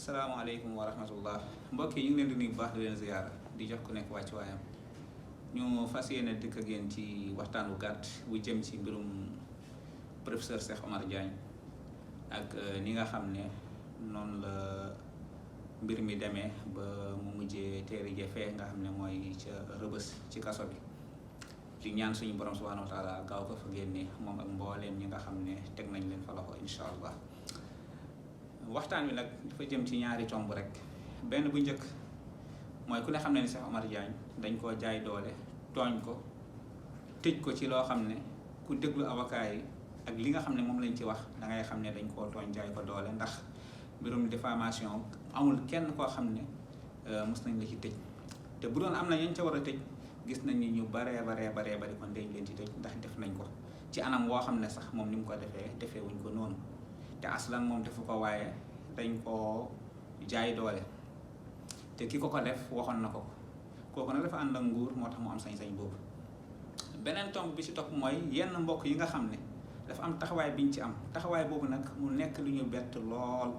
asalaamaaleykum wa rahmatullah mbokk yi ñu ngi leen di nuyu bu baax di leen ziyaara di jox ku nekk wàcc waayam ñu fas yéene dikk ak yéen ci waxtaan wu gàtt bu jëm ci mbirum professeur Cheikh Omar Diagne ak ni nga xam ne noonu la mbir mi demee ba mu mujjee teeri je fee nga xam ne mooy ca rëbës ci kaso bi di ñaan suñu borom subhanahu wa taala gaaw ko fa génne moom ak mbooleem ñi nga xam ne teg nañ leen fa loxo insha allah. waxtaan wi nag dafa jëm ci ñaari tomb rek benn bu njëkk mooy ku ne xam ne ni Cheikh Omar Diagne dañ koo jaay doole tooñ ko tëj ko ci loo xam ne ku déglu avocat yi ak li nga xam ne moom lañ ci wax da ngay xam ne dañ koo tooñ jaay ko doole ndax mbirum diffamation amul kenn koo xam ne mos nañ la ci tëj te bu doon am na ñañ ca war a tëj gis nañ ni ñu baree bari kon dañ leen ci tëj ndax def nañ ko ci anam woo xam ne sax moom ni mu ko defee wuñ ko noonu te aslan moom defu ko waaye dañ koo jaay doole te ki ko def waxoon na ko kooku nag dafa ànd ak nguur moo tax mu am sañ-sañ boobu. beneen tomb bi ci topp mooy yenn mbokk yi nga xam ne dafa am taxawaay biñ ci am taxawaay boobu nag mu nekk lu ñu bett lool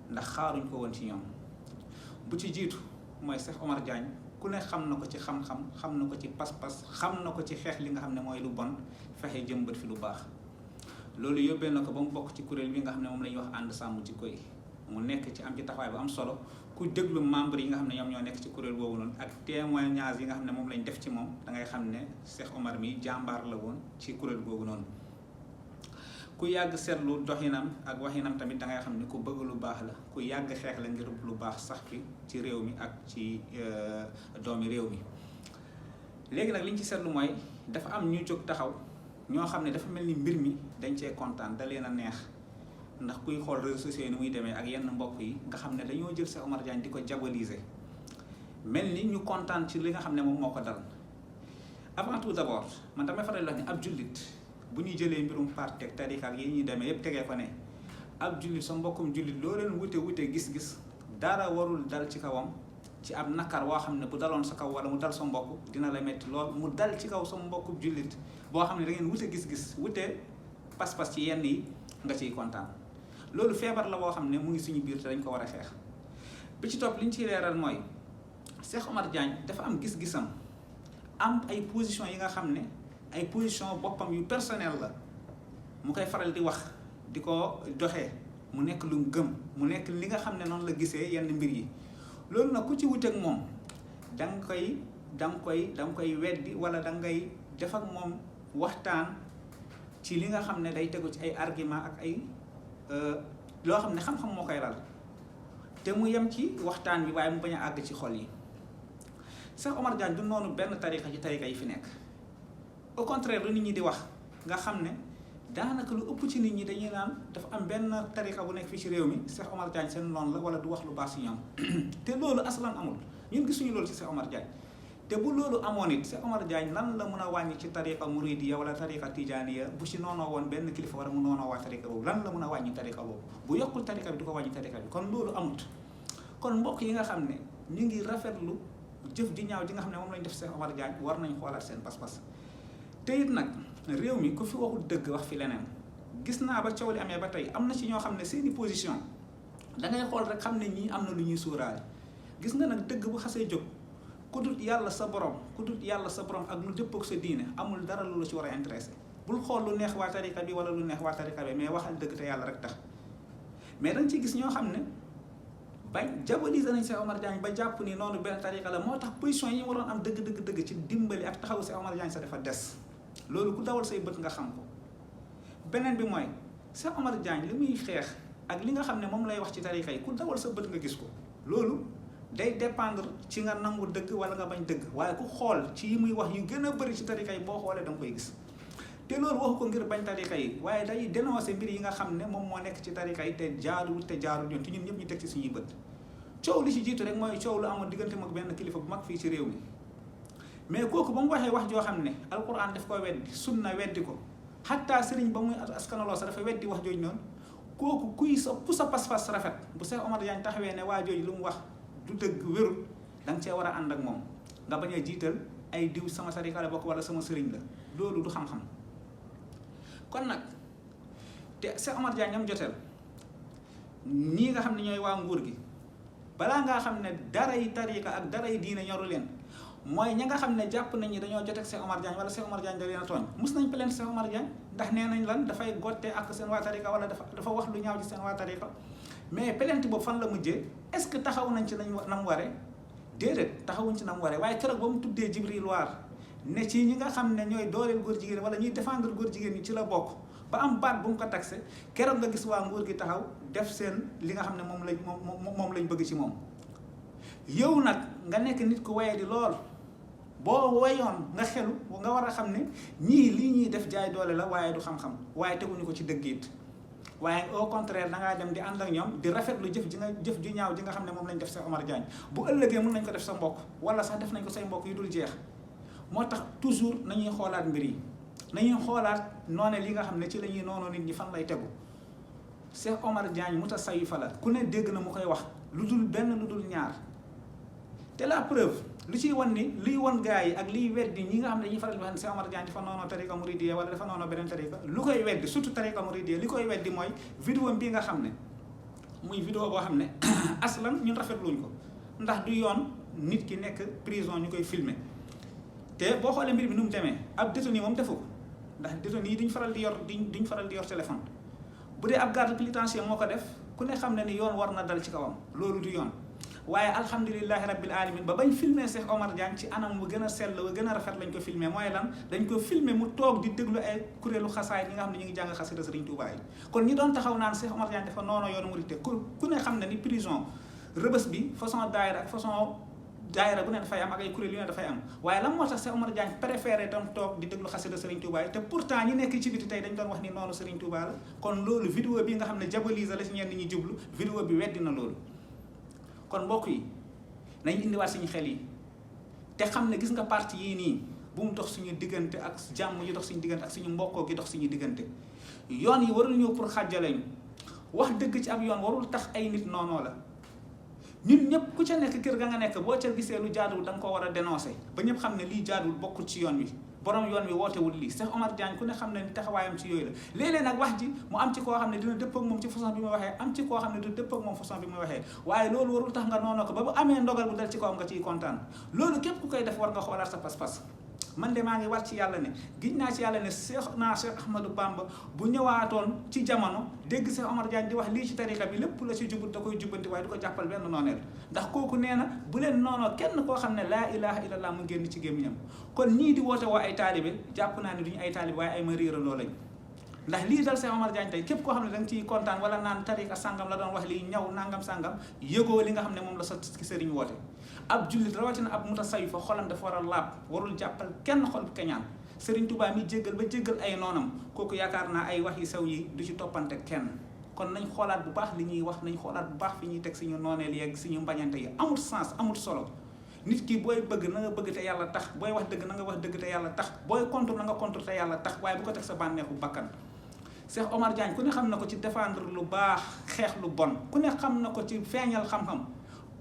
ndax xaaruñ ko woon ci ñoom. bu ci jiitu mooy Cheikh Omar Diagne ku ne xam na ko ci xam-xam xam na ko ci pas-pas xam na ko ci xeex li nga xam ne mooy lu bon fexe jëmbat fi lu baax. loolu yóbbee na ko ba mu bokk ci kuréel bi nga xam ne moom la ñuy wax ànd sàmm jikko yi mu nekk ci am ci taxawaay bu am solo ku déglu membre yi nga xam ne ñoom ñoo nekk ci kuréel boobu noonu ak témoignage yi nga xam ne moom lañ def ci moom da ngay xam ne Cheikh Omar mi jàmbaar la woon ci kuréel boobu noonu. ku yàgg seetlu doxinam ak waxinam tamit da ngay xam ne ku bëgg lu baax la ku yàgg xeex la ngir lu baax sax fi ci réew mi ak ci doomi réew mi. léegi nag liñ ci seetlu mooy dafa am ñu jóg taxaw. ñoo xam ne dafa mel ni mbir mi dañ cee kontaan da leen a neex ndax kuy xool réseaux sociaux yi ni muy demee ak yenn mbokk yi nga xam ne dañoo jël Cheikh Omar Diagne di ko diaboliser mel ni ñu kontaan ci li nga xam ne moom moo ko dal. avant tout d'abord man damay faral di wax ne ab jullit bu ñuy jëlee mbirum parti ak tariqa ak yi ñuy demee yëpp tegee ko ne ab jullit sa mbokkum jullit loo leen wute gis-gis dara warul dal ci kawam ci ab nakar woo xam ne bu daloon sa kaw wala mu dal sa mbokk dina la metti lool mu dal ci kaw sa mbokku jullit boo xam ne da ngeen wute gis-gis wute pas-pas ci yenn yi nga ciy kontaan loolu feebar la boo xam ne mu ngi suñu biir te dañ ko war a xeex. bi ci topp li ñu ciy leeral mooy Cheikh Omar Diagne dafa am gis-gisam am ay position yi nga xam ne ay position boppam yu personnel la mu koy faral di wax di ko doxee mu nekk lu mu gëm mu nekk li nga xam ne noonu la gisee yenn mbir yi. loolu nag ku ci wuteeg moom da nga koy weddi wala da ngay def ak moom waxtaan ci li nga xam ne day tegu ci ay argument ak ay loo xam ne xam-xam moo koy lal te mu yem ci waxtaan bi waaye mu bañ a àgg ci xol yi. Cheikh Omar Diagne du noonu benn tariqa ci tariqa yi fi nekk au contraire lu nit ñi di wax nga xam ne daanaka lu ëpp ci nit ñi dañuy naan dafa am benn tariqa bu nekk fii ci réew mi Cheikh Omar Diagne seen noonu la wala du wax lu baax si ñoom te loolu aslan amul ñun gisuñu loolu ci Cheikh Omar Diagne te bu loolu amoon it Cheikh Omar Diagne lan la mën a wàññi ci tariqa muridiya wala tariqa tijaniya bu ci noonoo woon benn kilifa war a mu noonoo waa tariqa boobu lan la mën a wàññi tariqa boobu bu yokkul tariqa bi du ko wàññi tariqa bi kon loolu amut. kon mbokk yi nga xam ne ñu ngi rafetlu jëf di ñaaw ji nga xam ne moom lañ def Cheikh Omar Diagne war nañ xoolaat seen pas-pas te it nag réew mi ku fi waxul dëgg wax fi leneen. gis naa ba coow li amee ba tey am na ci ñoo xam ne seeni position da ngay xool rek xam ne ñii am na lu ñuy suuraale gis nga nag dëgg bu xasee jóg ku dut yàlla sa borom ak lu dëppook sa diine amul dara lu la ci war a intéressé bul xool lu neex waa tariqa bi wala lu neex waa tariqa bi mais waxal dëgg te yàlla rek tax mais dañ ci gis ñoo xam ne bañ diaboliser nañ Cheikh Omar Diagne ba jàpp ni noonu benn tariqa la moo tax position yi ñu waroon am dëgg ci dimbali ak taxawu Cheikh Omar Diagne sa dafa des loolu ku dawal say bët nga xam ko. beneen bi mooy Cheikh Omar Diagne li muy xeex ak li nga xam ne moom lay wax ci tariqa yi ku dawal sa bët nga gis ko loolu day dépendre ci nga nangu dëgg wala nga bañ dëgg waaye ku xool ci yi muy wax yu gën a bëri ci tariqa yi boo xoolee da nga koy gis te loolu waxu ko ngir bañ tariqa yi waaye day dénoncer mbir yi nga xam ne moom moo nekk ci tariqa yi te jaarul yoon te ñun ñëpp ñu teg ci suñuy bët coow li ci jiitu rek mooy coow lu amoon diggante mag benn kilifa bu mag fii ci réew mi mais kooku ba mu waxee wax joo xam ne alquran daf ko weddi sunna weddi ko xataa sëriñ ba muy askanaloo sa dafa weddi wax jooju noonu kooku ku sa pas-pas rafet bu Cheikh Omar Diagne taxawee ne waa jooju lu mu wax du dëgg wérul da nga cee war a ànd ak moom nga bañ a jiital ay diw sama tariqa la bokk wala sama sëriñ la loolu du xam-xam. kon nag te Cheikh Omar Diagne am joteel ñii nga xam ne ñooy waa nguur gi balaa ngaa xam ne daray tariqa ak daray diine ñoru leen mooy ña nga xam ne jàpp nañ ni dañoo joteeg Cheikh Omar Diagne wala Cheikh Omar Diagne da leen a tooñ mus nañ plainte Cheikh Omar Diagne ndax nee nañ lan dafay gotte ak seen waa tariqa wala dafa wax lu ñaaw ci seen waa tariqa mais plainte boobu fan la mujjee est-ce que taxaw nañ ci nam waree déedéet taxawuñ ci nam waree waaye keroog ba mu tuddee Djibril War ne ci ñi nga xam ne ñooy dooleel góor jigéen wala ñuy défendre góor jigéen ñi ci la bokk ba am baat bu mu ko taxé keroog nga gis waa nguur gi taxaw def seen li nga xam ne moom lañ bëgg ci moom yow nag nga nekk nit ku waye di lool boo wayoon nga xelu nga war a xam ne ñii lii ñuy def jaay doole la waaye du xam-xam waaye teguñu ko ci dëgg it waaye au contraire da ngaa dem di ànd ak ñoom di rafetlu jëf ju ñaaw ji nga xam ne moom lañ def Cheikh Omar Diagne bu ëllëgee mën nañ ko def sa mbokk wala sax def nañ ko say mbokk yu dul jeex moo tax toujours nañuy xoolaat mbir yi nañuy xoolaat noone li nga xam ne ci la ñuy noonu nit ñi fan lay tegu Cheikh Omar Diagne mutasawifa la ku ne dégg na mu koy wax lu dul benn lu dul ñaar te la preuve lu ciy wan ni liy wan gars yi ak liy weddi ñi nga xam ne dañuy faral di wax ne Cheikh Omar Diagne dafa noonu tariqa muridiyya wala dafa noonu beneen tariqa lu koy weddi surtout tariqa muridiyya li koy weddi mooy vidéo bii nga xam ne muy vidéo boo xam ne aslan ñun rafetluñ ko ndax du yoon nit ki nekk prison ñu koy filmer te boo xoolee mbir bi nu mu demee ab détenu moom defu ko ndax détenu yi duñ faral di yor téléphone bu dee ab garde pénitentiaire moo ko def ku ne xam ne ni yoon war na dal ci kawam loolu du yoon waaye alhamdulilahi rabbil alamin ba bañ filmer Cheikh Omar Diagne ci anam bu gën a sell bu gën a rafet lañ ko filmer mooy lan dañ ko filmer mu toog di déglu ay kuréelu xasaay ñi nga xam ne ñu ngi jàng xasida Serigne Touba yi kon ñi doon taxaw naan Cheikh Omar Diagne dafa noonu yoonu murid ku ne xam ne ni prison rëbës bi façon daayira ak façon daayira bu ne dafay am ak ay kuréel yu ne dafay am waaye lan moo tax Cheikh Omar Diagne préféré tam toog di déglu xasida Serigne Touba yi te pourtant ñi nekk ci biti tey dañ doon wax ni noonu Serigne Touba la kon loolu vidéo bi nga xam ne diabolise la ci ñenn ñi jublu vidéo bi weddi na loolu kon mbokk yi nañ indiwaat suñu xel yi te xam ne gis nga parti yii nii bu mu dox suñu diggante ak jàmm yi dox suñu diggante ak suñu mbokkoo gi dox suñu diggante yoon yi warul ñëw pour xàjjaleñu wax dëgg ci ab yoon warul tax ay nit noonoo la ñun ñëpp ku ca nekk kër ga nga nekk boo ca gisee lu jaaduwul da nga ko war a dénoncer ba ñëpp xam ne lii jaaduwul bokkul ci yoon wi borom yoon wi wootewul lii Cheikh Omar Diagne ku ne xam ne ni taxawaayam ci yooyu la léeg-léeg nag wax ji mu am ci koo xam ne dina dëpp ak moom ci façon bi muy waxee am ci koo xam ne du dëpp ak moom façon bi muy waxee waaye loolu warul tax nga noonu ko ba bu amee ndogal bu dal ci kawam nga ciy kontaan loolu képp ku koy def war nga xoolaat sa pas-pas man de maa ngi war ci yàlla ne giñ naa ci yàlla ne Cheikh Ahmadou Bamba bu ñëwaatoon ci jamono dégg Cheikh Omar Diagne di wax lii ci tariqa bi lépp la ci jubut da koy jubbanti waaye du ko jàppal benn nooneel ndax kooku nee na bu leen noonoo kenn koo xam ne laa ilaha illallah mu génn ci gémmiñam kon ñii di woote woo ay taalibe jàpp naa ne duñu ay taalibe waaye ay ma réeraloo lañ ndax lii dal Cheikh Omar Diagne tey képp koo xam ne da nga ciy kontaan wala naan tariqa sàngam la doon wax lii ñaw nangam sàngam yëgoo li nga xam ne moom la sa sëriñ woote ab jullit rawatina ab mutasawifa xolam dafa war a laab warul jàppal kenn xol keñaan Serigne Touba mi jéggal ba jéggal ay noonam kooku yaakaar naa ay wax yi sew yi du ci toppante kenn kon nañ xoolaat bu baax li ñuy wax nañ xoolaat bu baax fi ñuy teg suñu nooneel yeeg suñu mbañante yi amul sens amul solo nit ki booy bëgg na nga bëgg te yàlla tax booy wax dëgg na nga wax dëgg te yàlla tax booy contre na nga contre te yàlla tax waaye bu ko teg sa bànneexu bakkan Cheikh Omar Diagne ku ne xam na ko ci défendre lu baax xeex lu bon ku ne xam na ko ci feeñal xam-xam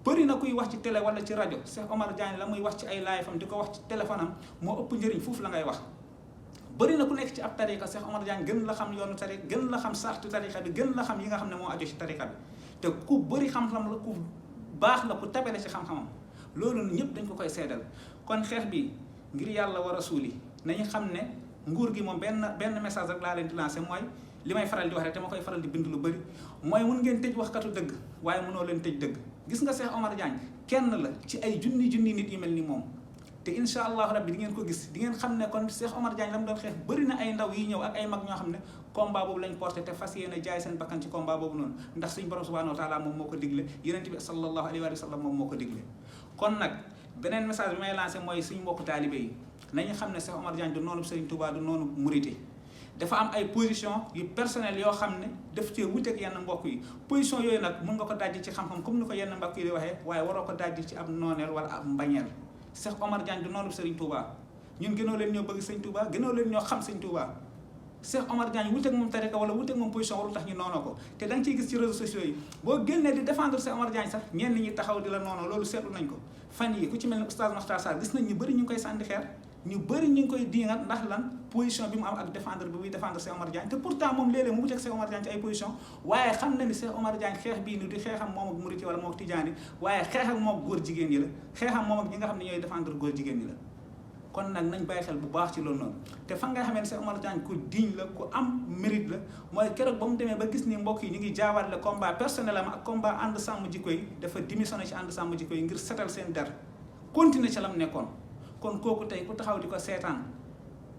bëri na kuy wax ci télé wala ci rajo Cheikh Omar Diagne la muy wax ci ay live am di ko wax ci téléphone am moo ëpp njëriñ foofu la ngay wax bëri na ku nekk ci ab tariqa Cheikh Omar Diagne gën la xam yoonu tariqa gën la xam sartu tariqa bi gën la xam yi nga xam ne moo aju ci tariqa bi te ku bëri xam-xam la ku baax la ku tabale ci xam-xamam loolu ñëpp dañ ko koy seedal kon xeex bi ngir yàlla wa rasuuli nañu xam ne nguur gi moom benn message rek laa leen di lancé mooy li may faral di wax rek te ma koy faral di bind lu bëri mooy mun ngeen tëj waxkatu dëgg waaye mënoo leen tëj dëgg gis nga Cheikh Omar Diagne kenn la ci ay junni nit yu mel ni moom te incha allahu rabbi di ngeen ko gis di ngeen xam ne kon Cheikh Omar Diagne la mu doon xeex bëri na ay ndaw yi ñëw ak ay mag ñoo xam ne combat boobu lañ porté te fas yéene jaay seen bakkan ci combat boobu noonu ndax suñu borom subhanahu wa taala moom moo ko digle yonent bi sallallahu alayhi wa sallam moom moo ko digle kon nag beneen message bi may lancé mooy suñu mbokku taalibe yi nañu xam ne Cheikh Omar Diagne du noonu Serigne Touba du noonu Mouride dafa am ay position yu personnel yoo xam ne daf cee wuteeg yenn mbokk yi position yooyu nag mun nga ko dajji ci xam-xam comme ni ko yenn mbokk yi di waxee waaye waroo ko dajji ci ab nooneel wala ab mbañeel Cheikh Omar Diagne du noonu Serigne Touba ñun gënoo leen ñoo bëgg Serigne Touba gënoo leen ñoo xam Serigne Touba Cheikh Omar Diagne wuteeg moom tariqa wala wuteeg moom position warul tax ñu noonoo ko te da nga ciy gis ci réseaux sociaux yi boo génnee di défendre Cheikh Omar Diagne sax ñenn ñi taxaw di la noonoo loolu seetlu nañ ko fan yi ku ci mel ne oustaz Makhtar Sarr gis nañ ñu bëri ñu ngi koy sànni xeer ñu bëri ñu ngi koy diingat ndax lan position bi mu am ak défendre bi muy défendre Cheikh Omar Diagne te pourtant moom léeg-léeg mu wuteeg Cheikh Omar Diagne ci ay position waaye xam na ni Cheikh Omar Diagne xeex bii ni di xeexam moom ak murit wala moom ak tijaan yi waaye xeex ak moom ak góor jigéen yi la xeexam moom ak ñi nga xam ne ñooy défendre góor jigéen ñi la kon nag nañ bàyyi xel bu baax ci loolu noonu te fa nga xamee ne Cheikh Omar Diagne ku digne la ku am mérite la mooy keroog ba mu demee ba gis ni mbokk yi ñu ngi jaawatle combat personnel am ak combat ànd sàmm jikko yi dafa démissionné ci ànd sàmm jikko yi ngir setal seen der continuer ca lam nekkoon kon kooku tey ku taxaw di ko seetaan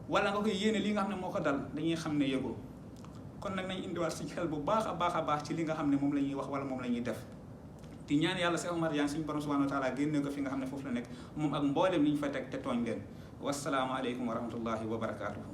wala nga koy yéene li nga xam ne moo ko dal dañuy xam ne yëgoo kon nag nañ indiwaat si xel bu baax a baax ci li nga xam ne moom la ñuy wax wala moom la ñuy def di ñaan yàlla Cheikh Omar Diagne suñu borom subhanahu wa taala génne ko fi nga xam ne foofu la nekk moom ak mboolem li ñu fa teg te tooñ leen wassalaamu aleykum wa rahmatullahi wa barakatuhu